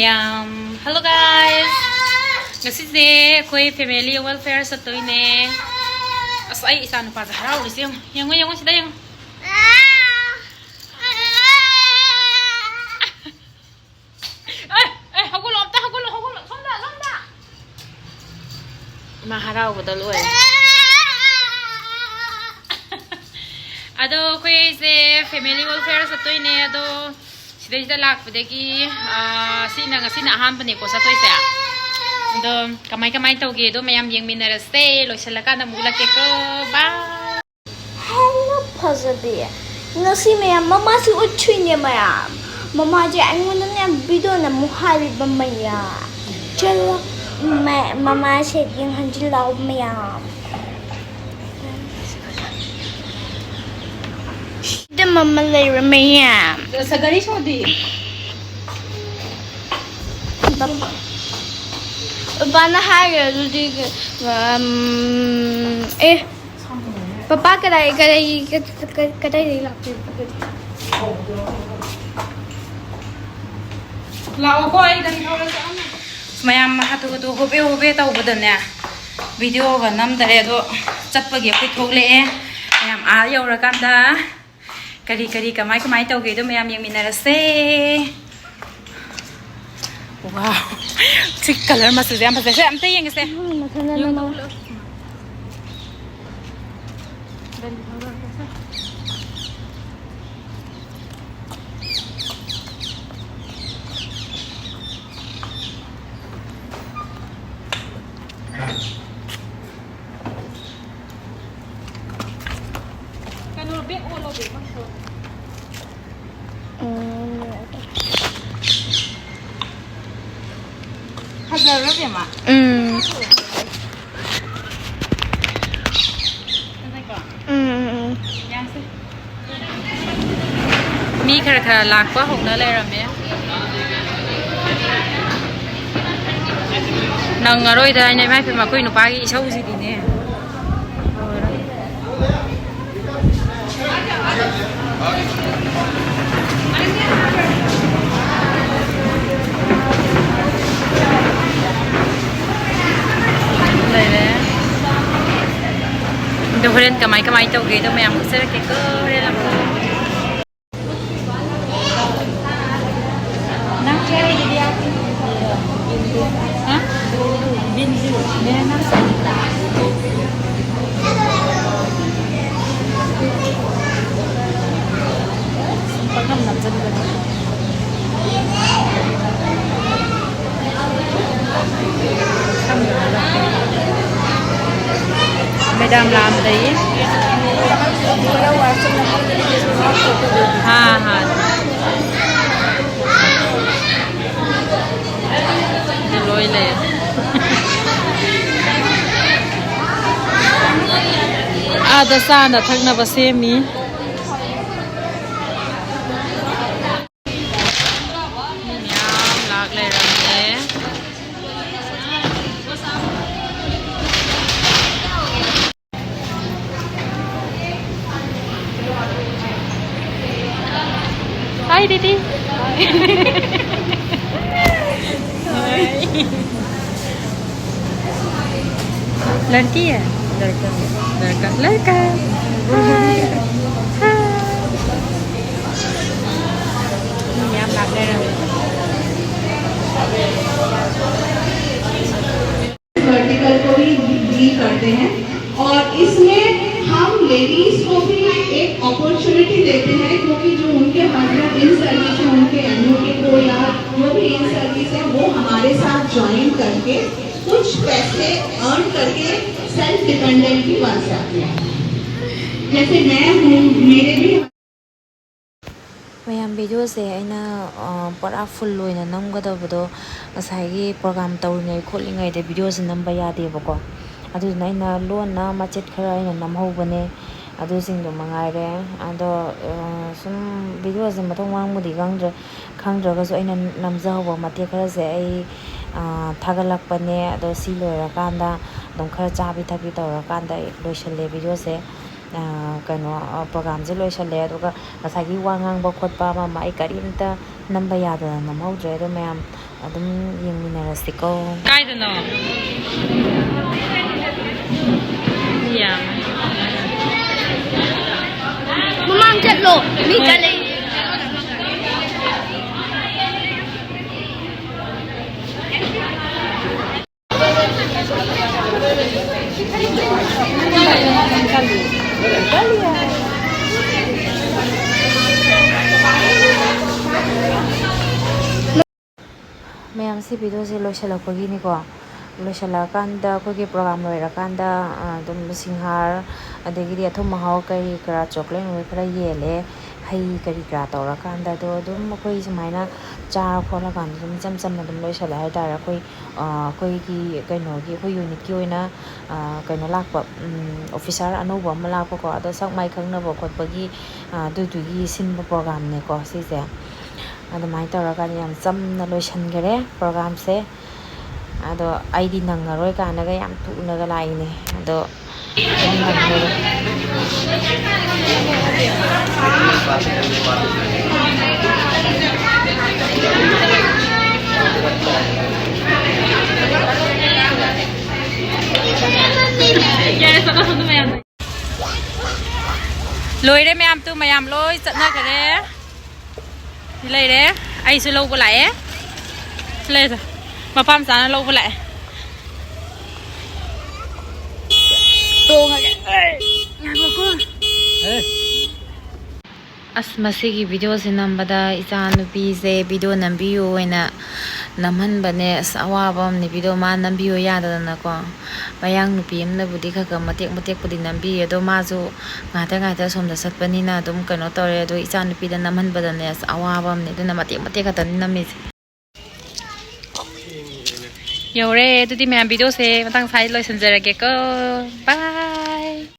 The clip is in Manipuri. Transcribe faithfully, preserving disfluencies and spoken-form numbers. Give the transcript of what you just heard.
ꯌꯥꯝ, hello guys, ꯉꯁꯤꯁꯦ ꯑꯩꯈꯣꯏ family welfare ꯆꯠꯇꯣꯏꯅꯦ꯫ ꯑꯁ, ꯑꯩ ꯏꯆꯥ ꯅꯨꯄꯥꯁꯦ ꯍꯔꯥꯎꯔꯤꯁꯦ ꯌꯦꯡꯉꯣ, ꯌꯦꯡꯉꯣ, ꯌꯦꯡꯉꯣ, ꯁꯤꯗ ꯌꯦꯡꯉꯣ꯫ ꯑꯦ, ꯑꯦ, ꯍꯧꯒꯠꯂꯣ, ꯑꯝꯇ ꯍꯧꯒꯠꯂꯣ, ꯍꯧꯒꯠꯂꯣ, ꯁꯣꯝꯗ, ꯁꯣꯝꯗ꯫ ꯏꯃꯥ ꯍꯔꯥꯎꯕꯗ ꯂꯣꯏꯔꯦ꯫ ꯑꯗꯣ ꯑꯩꯈꯣꯏꯁꯦ family welfare ꯆꯠꯇꯣꯏꯅꯦ꯫ ꯑꯗꯣ ꯁꯤꯗꯩꯁꯤꯗ ꯂꯥꯛꯄꯗꯒꯤ, ꯑꯥ, ꯁꯤꯅ ꯉꯁꯤꯅ ꯑꯍꯥꯟꯕꯅꯦꯀꯣ ꯆꯠꯇꯣꯏꯁꯦ꯫ ꯑꯗꯣ ꯀꯃꯥꯏ ꯀꯃꯥꯏ ꯇꯧꯒꯦꯗꯣ ꯃꯌꯥꯝ ꯌꯦꯡꯃꯤꯟꯅꯔꯁꯦ꯫ ꯂꯣꯏꯁꯤꯜꯂꯀꯥꯟꯗ ꯑꯃꯨꯛ ꯎꯠꯂꯛꯀꯦꯀꯣ꯫ Bye꯫ ꯍꯦꯜꯂꯣ ꯐꯖꯕꯤ, ꯉꯁꯤ ꯃꯌꯥꯝ ꯃꯃꯥꯁꯨ ꯎꯠꯊꯣꯏꯅꯦ ꯃꯌꯥꯝ꯫ ꯃꯃꯥꯁꯦ ꯑꯩꯉꯣꯟꯗꯅꯦ ꯚꯤꯗꯤꯑꯣꯅ ꯑꯃꯨꯛ ꯍꯥꯏꯔꯤꯕ ꯃꯌꯥꯝ꯫ ꯆꯠꯂꯣ, ꯃ-, ꯃꯃꯥꯁꯦ ꯌꯦꯡꯍꯟꯁꯤ ꯂꯥꯛꯑꯣ ꯃꯌꯥꯝ꯫ ꯁꯤꯗ ꯃꯃꯜ ꯂꯩꯔꯝꯃꯦ꯫ ꯁꯒꯥꯔꯤ ꯁꯣꯗꯤ꯫ ꯕꯕꯥꯅ ꯍꯥꯏꯈ꯭ꯔꯦ ꯑꯗꯨꯗꯤ, ꯎꯝ, ꯑꯦ, ꯄꯄꯥ ꯀꯗꯥꯏ, ꯀꯗꯥꯏ, ꯀꯗꯥꯏꯗꯒꯤ ꯂꯥꯛꯇꯣꯏꯕ ꯑꯗꯨꯗꯤ? ꯂꯥꯛꯑꯣꯀꯣ, ꯑꯩ ꯒꯥꯔꯤ ꯊꯧꯔ ꯆꯠꯂꯝꯃꯒꯦ꯫ ꯃꯌꯥꯝ ꯍꯥꯊꯨ ꯍꯥꯊꯨ ꯍꯣꯕꯦ ꯍꯣꯕꯦ ꯇꯧꯕꯗꯅꯦ, ꯚꯤꯗꯤꯑꯣꯒ ꯅꯝꯗꯔꯦ꯫ ꯑꯗꯣ ꯆꯠꯄꯒꯤ ꯑꯩꯈꯣꯏ ꯊꯣꯛꯂꯛꯑꯦ꯫ ꯃꯌꯥꯝ ꯑꯥ ꯌꯧꯔꯀꯥꯟꯗ ꯀꯔꯤ ꯀꯔꯤ, ꯀꯃꯥꯏ ꯀꯃꯥꯏ ꯇꯧꯒꯦꯗꯣ ꯃꯌꯥꯝ ꯌꯦꯡꯃꯤꯟꯅꯔꯁꯦ꯫ Wow, ꯁꯤ colour ꯃꯆꯨꯁꯦ ꯌꯥꯝ ꯐꯖꯩ꯫ ꯁꯦ, ꯑꯝꯇ ꯌꯦꯡꯒꯦꯁꯦ꯫ ꯎꯝ, ꯃꯊꯟꯗ ꯌꯨꯝꯗ ꯅꯝꯃꯣ꯫ ꯎꯠꯂꯣ꯫ ꯀꯩꯅꯣ, back ꯑꯣꯜꯂꯣ, back ꯑꯣꯜꯂꯣ꯫ ꯎꯝ꯫ ꯐꯖꯕ꯭ꯔꯥ, ꯕꯦꯝꯃ? ꯎꯝ꯫ ꯐꯖꯩꯀꯣ? ꯎꯝ, ꯎꯝ, ꯎꯝ꯫ ꯌꯥꯁꯦ꯫ ꯃꯤ ꯈꯔ ꯈꯔ ꯂꯥꯛꯄ ꯍꯧꯅ ꯂꯩꯔꯝꯃꯦ꯫ ꯅꯪꯉꯔꯣꯏꯗ ꯍꯥꯏꯅ, ꯏꯃꯥ ꯏꯄꯦꯝꯃ, ꯑꯩꯈꯣꯏ ꯅꯨꯄꯥꯒꯤ ꯏꯁꯧꯁꯤꯗꯤꯅꯦ꯫ ꯍꯣꯔꯦꯟ ꯀꯃꯥꯏ ꯀꯃꯥꯏ ꯇꯧꯒꯦꯗꯣ ꯃꯌꯥꯝ ꯎꯠꯆꯔꯛꯀꯦꯀꯣ꯫ ꯍꯣꯔꯦꯟ ꯑꯃꯨꯛ꯫ ꯅꯪ ꯀꯌꯥ ꯂꯩꯒꯦ? ꯍꯥ? ꯕꯤꯟꯖꯨ꯫ ꯃꯦꯔꯥ ꯅꯥꯝ ꯁꯪꯒꯤꯇꯥ꯫ ꯄꯪꯅꯝ ꯅꯝꯖꯜꯂꯨ ꯀꯩꯅꯣ꯫ ꯃꯦꯗꯥꯝ ꯂꯥꯛꯑꯝꯗꯥꯏꯌꯦ꯫ ꯍꯥ, ꯍꯥ꯫ ꯁꯤꯗ ꯂꯣꯏ ꯂꯩ꯫ ꯑꯥꯗ ꯆꯥꯅ ꯊꯛꯅꯕ ꯁꯦꯝꯃꯤ꯫ ꯃꯤ ꯃꯌꯥꯝ ꯂꯥꯛ ꯂꯩꯔꯝꯃꯦ꯫ Hi, दीदी। लड़की है? लड़का। लड़का, लड़का। Hi। Hi। ꯃꯤ ꯃꯌꯥꯝ ꯂꯥꯛꯅꯔꯝꯃꯦ꯫ वर्टिकल को भी डील करते हैं और इसमें हम लेडीज को भी एक अपॉर्चुनिटी देते हैं, क्योंकि जो उनके हस्बैंड इन सर्विस में, उनके एमओके को या जो भी इन सर्विस है, वो हमारे साथ ज्वाइन करके कुछ पैसे अर्न करके सेल्फ डिपेंडेंट भी बन सकते हैं। जैसे मैं हूँ, मेरे भी ꯃꯌꯥꯝ, ꯚꯤꯗꯤꯑꯣꯁꯦ ꯑꯩꯅ, ꯑ, ꯄꯨꯔꯥ ꯐꯨꯜ ꯑꯣꯏꯅ ꯅꯝꯒꯗꯕꯗꯣ ꯉꯁꯥꯏꯒꯤ ꯄ꯭ꯔꯣꯒꯥꯝ ꯇꯧꯔꯤꯉꯩ ꯈꯣꯠꯂꯤꯉꯩꯗ ꯚꯤꯗꯤꯑꯣꯁꯦ ꯅꯝꯕ ꯌꯥꯗꯦꯕꯀꯣ꯫ ꯑꯗꯨꯗꯨꯅ ꯑꯩꯅ ꯂꯣꯟꯅ ꯃꯆꯦꯠ ꯈꯔ ꯑꯩꯅ ꯅꯝꯍꯧꯕꯅꯦ꯫ ꯑꯗꯨꯁꯤꯡꯗꯣ ꯃꯉꯥꯏꯔꯦ꯫ ꯑꯗꯣ, ꯑ, ꯁꯨꯝ ꯚꯤꯗꯤꯑꯣꯁꯦ ꯃꯊꯣꯡ ꯃꯔꯝꯕꯨꯗꯤ ꯈꯪꯗ꯭ꯔꯦ, ꯈꯪꯗ꯭ꯔꯒꯁꯨ ꯑꯩꯅ ꯅꯝꯖꯍꯧꯕ ꯃꯇꯦꯛ ꯈꯔꯁꯦ ꯑꯩ, ꯑ, ꯊꯥꯒꯠꯂꯛꯄꯅꯦ꯫ ꯑꯗꯣ ꯁꯤ ꯂꯣꯏꯔꯀꯥꯟꯗ ꯑꯗꯨꯝ ꯈꯔ ꯆꯥꯕꯤ ꯊꯛꯄꯤ ꯇꯧꯔꯀꯥꯟꯗ ꯑꯩ ꯂꯣꯏꯁꯜꯂꯦ ꯚꯤꯗꯤꯑꯣꯁꯦ꯫ ꯑ, ꯀꯩꯅꯣ, ꯑ, ꯄ꯭ꯔꯣꯒꯥꯝꯁꯦ ꯂꯣꯏꯁꯜꯂꯦ꯫ ꯑꯗꯨꯒ ꯉꯁꯥꯏꯒꯤ ꯋꯥ ꯉꯥꯡꯕ ꯈꯣꯠꯄ ꯑꯃ ꯑꯃ ꯑꯩ ꯀꯔꯤꯝꯇ ꯅꯝꯕ ꯌꯥꯗꯅ ꯅꯝꯍꯧꯗ꯭ꯔꯦ꯫ ꯑꯗꯣ ꯃꯌꯥꯝ ꯑꯗꯨꯝ ꯌꯦꯡꯃꯤꯟꯅꯔꯁꯤꯀꯣ꯫ ꯀꯥꯏꯗꯅꯣ? ꯌꯥꯝ꯫ ꯃꯃꯥꯡ ꯆꯠꯂꯣ, ꯃꯤ ꯆꯠꯂꯦ꯫ ꯃꯌꯥꯝ, ꯁꯤ ꯚꯤꯗꯤꯑꯣꯁꯦ ꯂꯣꯏꯁꯤꯜꯂꯛꯄꯒꯤꯅꯤꯀꯣ꯫ ꯂꯣꯏꯁꯤꯜꯂꯛꯑꯀꯥꯟꯗ ꯑꯩꯈꯣꯏꯒꯤ ꯄ꯭ꯔꯣꯒꯥꯝ ꯂꯣꯏꯔꯀꯥꯟꯗ, ꯑ, ꯑꯗꯨꯝ ꯁꯤꯡꯍꯥꯔ, ꯑꯗꯒꯤꯗꯤ ꯑꯊꯨꯝ ꯑꯍꯥꯎ ꯀꯔꯤ ꯀꯔꯥ, ꯆꯣꯀ꯭ꯂꯦꯠ ꯅꯨꯡꯀ꯭ꯂꯦꯠ ꯈꯔ ꯌꯦꯜꯂꯦ, ꯍꯩ ꯀꯔꯤ ꯀꯔꯥ ꯇꯧꯔꯀꯥꯟꯗ꯫ ꯑꯗꯣ ꯑꯗꯨꯝ ꯑꯩꯈꯣꯏ ꯁꯨꯃꯥꯏꯅ ꯆꯥꯔ ꯈꯣꯠꯂꯀꯥꯟꯗ ꯑꯗꯨꯝ ꯏꯆꯝ ꯆꯝꯅ ꯑꯗꯨꯝ ꯂꯣꯏꯁꯤꯜꯂꯦ ꯍꯥꯏꯇꯥꯔꯦ꯫ ꯑꯩꯈꯣꯏ, ꯑ, ꯑꯩꯈꯣꯏꯒꯤ ꯀꯩꯅꯣꯒꯤ, ꯑꯩꯈꯣꯏ ꯌꯨꯅꯤꯠꯀꯤ ꯑꯣꯏꯅ, ꯑ, ꯀꯩꯅꯣ ꯂꯥꯛꯄ, ꯎꯝ, ꯑꯣꯐꯤꯁꯥꯔ ꯑꯅꯧꯕ ꯑꯃ ꯂꯥꯛꯄꯀꯣ꯫ ꯑꯗꯣ ꯁꯛ ꯃꯥꯏ ꯈꯪꯅꯕ ꯈꯣꯠꯄꯒꯤ, ꯑ, ꯑꯗꯨꯗꯨꯒꯤ ꯁꯤꯟꯕ ꯄ꯭ꯔꯣꯒꯥꯝꯅꯦꯀꯣ ꯁꯤꯁꯦ꯫ ꯑꯗꯨꯃꯥꯏꯅ ꯇꯧꯔꯒ ꯌꯥꯝ ꯆꯝꯅ ꯂꯣꯏꯁꯤꯟꯈꯔꯦ ꯄ꯭ꯔꯣꯒꯥꯝꯁꯦ꯫ ꯑꯗꯣ ꯑꯩꯗꯤ ꯅꯪꯉꯔꯣꯏ ꯀꯥꯏꯅꯒ ꯌꯥꯝ ꯊꯨꯅꯒ ꯂꯥꯛꯏꯅꯦ꯫ ꯑꯗꯣ ꯑꯗꯨꯝ ꯅꯪꯉꯔꯣꯏ꯫ ꯂꯣꯏꯔꯦ ꯃꯌꯥꯝ, ꯇꯨ ꯃꯌꯥꯝ ꯂꯣꯏ ꯆꯠꯅꯈ꯭ꯔꯦ꯫ ꯁꯤ ꯂꯩꯔꯦ, ꯑꯩꯁꯨ ꯂꯧꯕ ꯂꯥꯛꯑꯦ꯫ ꯁꯤ ꯂꯩꯔꯦ, ꯃꯄꯥ ꯃꯆꯥꯅ ꯂꯧꯕ ꯂꯥꯛꯑꯦ꯫ ꯇꯣꯡꯉꯒꯦ꯫ ꯑꯩ, ꯉꯥꯏꯈꯣꯀꯣ꯫ ꯑꯁ, ꯃꯁꯤꯒꯤ ꯚꯤꯗꯤꯑꯣꯁꯦ ꯅꯝꯕꯗ ꯏꯆꯥ ꯅꯨꯄꯤꯁꯦ ꯚꯤꯗꯤꯑꯣ ꯅꯝꯕꯤꯌꯨ ꯍꯥꯏꯅ ꯅꯝꯍꯟꯕꯅꯦ꯫ ꯑꯁ, ꯑꯋꯥꯕ ꯑꯃꯅꯤ ꯚꯤꯗꯤꯑꯣ ꯃꯥ ꯅꯝꯕꯤꯌꯨ ꯌꯥꯗꯗꯅꯀꯣ꯫ ꯃꯌꯥꯡ ꯅꯨꯄꯤ ꯑꯃꯅꯕꯨꯗꯤ ꯈꯔ ꯈꯔ ꯃꯇꯦꯛ ꯃꯇꯦꯛꯄꯨꯗꯤ ꯅꯝꯕꯤꯌꯦ, ꯑꯗꯣ ꯃꯥꯁꯨ ꯉꯥꯏꯍꯥꯛꯇ ꯉꯥꯏꯍꯥꯛꯇ ꯑꯁꯣꯝꯗ ꯆꯠꯄꯅꯤꯅ ꯑꯗꯨꯝ ꯀꯩꯅꯣ ꯇꯧꯔꯦ꯫ ꯑꯗꯣ ꯏꯆꯥ ꯅꯨꯄꯤꯗ ꯅꯝꯍꯟꯕꯗꯅꯦ, ꯑꯁ, ꯑꯋꯥꯕ ꯑꯃꯅꯤ꯫ ꯑꯗꯨꯅ ꯃꯇꯦꯛ ꯃꯇꯦꯛ ꯈꯛꯇꯅꯤ ꯅꯝꯃꯤꯁꯦ꯫ ꯌꯧꯔꯦ꯫ ꯑꯗꯨꯗꯤ ꯃꯌꯥꯝ, ꯚꯤꯗꯤꯑꯣꯁꯦ ꯃꯇꯥꯡ ꯁ꯭ꯋꯥꯏꯗ ꯂꯣꯏꯁꯤꯟꯖꯔꯒꯦꯀꯣ꯫ ꯕꯥꯏ꯫